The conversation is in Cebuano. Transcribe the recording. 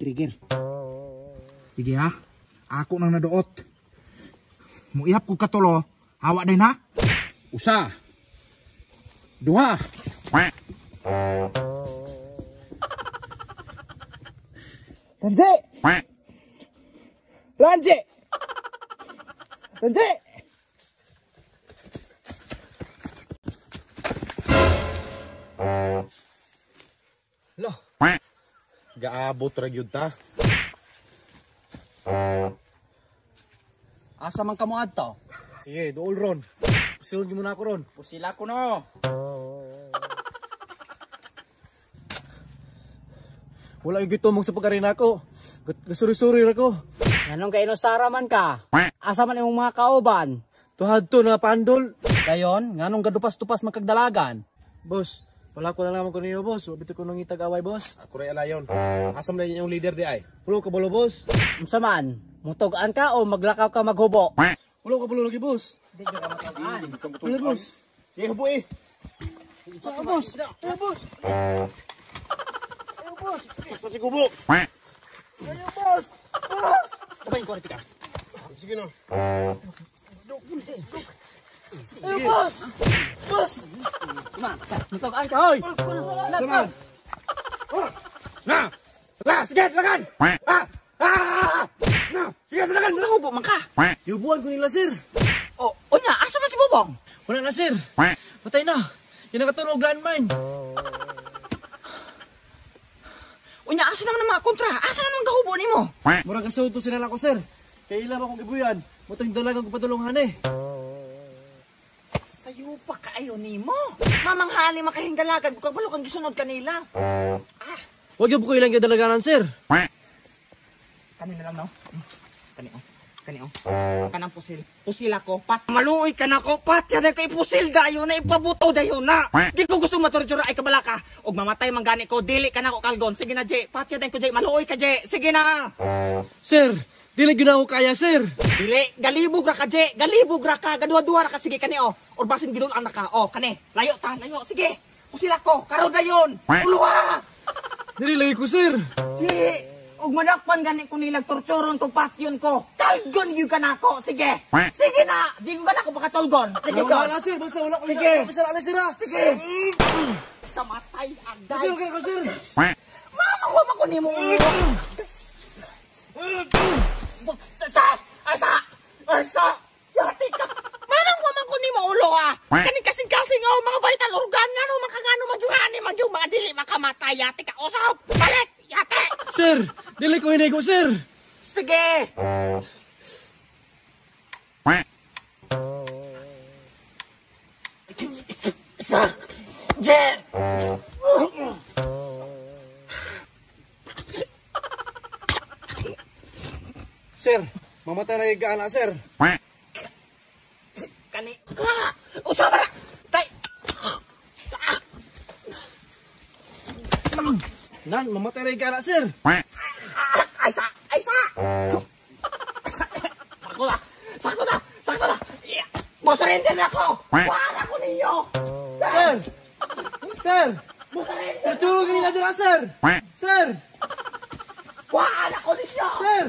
Trigger. Sige ha. Ako nang naduot. Muihap ko katulo. Hawa din ha. Usa. Duha. Ranji! Ranji! Ranji! Lo. Gaabot ra gyud ta. Asa man kamo adto? Sige, duol ron. Pusilon gyud mo na ako ron. Pusila ko no. Wala yung gitumong sa pag-arena ko. Gasuri-suri ra ko. Nganong kay inusara man ka? Asa man imong mga kauban? Tuhad to na pandol. Dayon, nganong gadupas-dupas magkagdalagan? Boss, wala ko na lamang ko niyo, boss. Wabito ko nang itag-away, boss. Ako ray alayon. Asa man yung leader di ay? Wala ka balo, boss. Unsa man? Mutog-an ka o maglakaw ka maghubo? Wala ka balo lagi, boss. Di ka matugaan. Wala, boss. Sige, hubo eh. Wala, boss. Wala, boss. Ayaw, boss. Kasi gubo. Ayaw, boss. Boss. Tabayin ko, Arpita. Sige na. Ayaw, boss. Boss. Mutog-an ka, hoy. Sama. Na! Na! Sige, lagan! Ah! Ah! Na! Sige, lagan! Nahubo man ka. Yubuan ko nila, sir. O, unya, asa man si Bobong? Wala na, sir. Patay na. Yan ang katunog landmine. Unya, asa naman ang mga kontra? Asa naman ang gahubo nimo? Murag kasuto sila ko, sir. Kaya ilam akong ibuyan. Mutong dalagang ko padulonghan eh. Sayo pa kaayo nimo. Mamanghali makahingdalagan kung kabalo kang gisunod kanila. Ah. Huwag yung ko ilang kadalaganan, sir. Kani na lang, no? Kani, oh. Kani, oh. Kanang pusil. Pusil ako. Pat. Maluoy ka na ko. Pat. Yan kay pusil dayon na ipabuto dayon na. Di ko gusto matortura ay kabala ka. Og mamatay man gani ko. Dili ka na ko kalgon. Sige na, Jay. Pat yan ko, Jay. Maluoy ka, Jay. Sige na. Sir, dili gyud ako kaya, sir. Dili. Galibog ra ka, Jay. Galibog ra ka. Gaduha-duha ra ka. Sige, kani, oh. Or basin gidul anak ka. Oh, kani. Layo ta. Layo. Sige. Pusil ako. Karon dayon. Uluha. Dili lagi ko, sir. Jay. Og manakpan gani ko nilag torturon kog patyon ko. Kalgon gyud ka nako. Sige. Sige na. Di ko ka nako pakatulgon. Sige ko. Wala, sir. Basta wala ko. Sige. Wala, sir. Sige. Kamatay agday. Sir, okay ko, sir. Mama, wa man ko nimo. Sa asa. Asa. Yati ka. Mama, wa man ko nimo ulo ah. Kani kasing-kasing oh, mga vital organ ngano makangano magyuhani magyung mga dili makamatay yati ka. Usab. Balik. Yate! Sir! Dili ko hinigo, sir! Sige! Sa! Je! Sir! Mamatay na yung kaana, sir! Kani! Ah! Usama na! Tay! Nan, mamatay na yung kaana, sir! Ay sa! Ay sa! Sakto na! Sakto na! Sakto na! Mo-surrender na ako! Wala ko ninyo! Sir! Sir! Mo-surrender! Tutulog nila doon, sir! Sir! Wala ko ninyo! Sir!